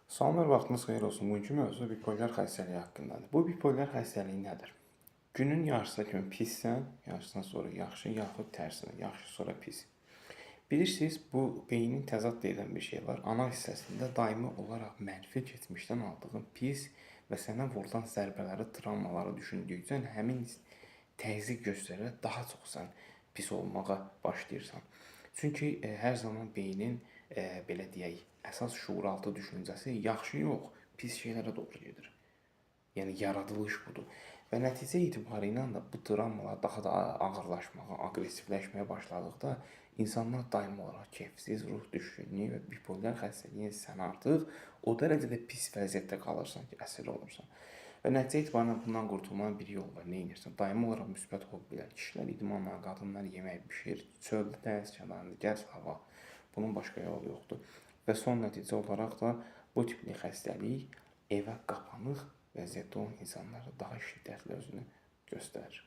Salamlar, vaxtınız xeyir olsun. Bugünkü mövzu bipolar xəstəliyi haqqındadır. Bu bipolar xəstəliyi nədir? Günün yarısına kimi pissən, yarısından sonra yaxşı, yaxud tərsinə, yaxşı sonra pis. Bilirsiniz, bu beynin təzad deyilən bir şey var. Ana hissəsində daimi olaraq mənfi keçmişdən aldığın pis və sənə vurulan zərbələri, travmaları düşündükcə həmin təzyiq göstərərək daha çox sən pis olmağa başlayırsan. Çünki hər zaman beynin belə deyək, əsas şuuraltı düşüncəsi yaxşı yox, pis şeylərə doğru gedir. Yəni yaradılış budur. Və nəticə etibarı ilə də bu travmalar daha da ağırlaşmağa, aqressivləşməyə başladıqda insanlar daimi olaraq kefsiz, ruh düşkünlüyü və bipolar xəstəliyin sən artıq o dərəcədə pis vəziyyətdə qalırsan ki, əsir olursan. Və nəticə etibarı bundan qurtulmanın bir yolu var. Nə edirsən? Daimi olaraq müsbət hobbilər, kişilər idmanla, qadınlar yemək bişir, çöldə, dəniz kənarında gəz, hava. Bunun başqa yolu yoxdur. Və son nəticə olaraq da bu tipli xəstəlik evə qapanıq vəziyyətdə olan insanlarda daha şiddətli özünü göstərir.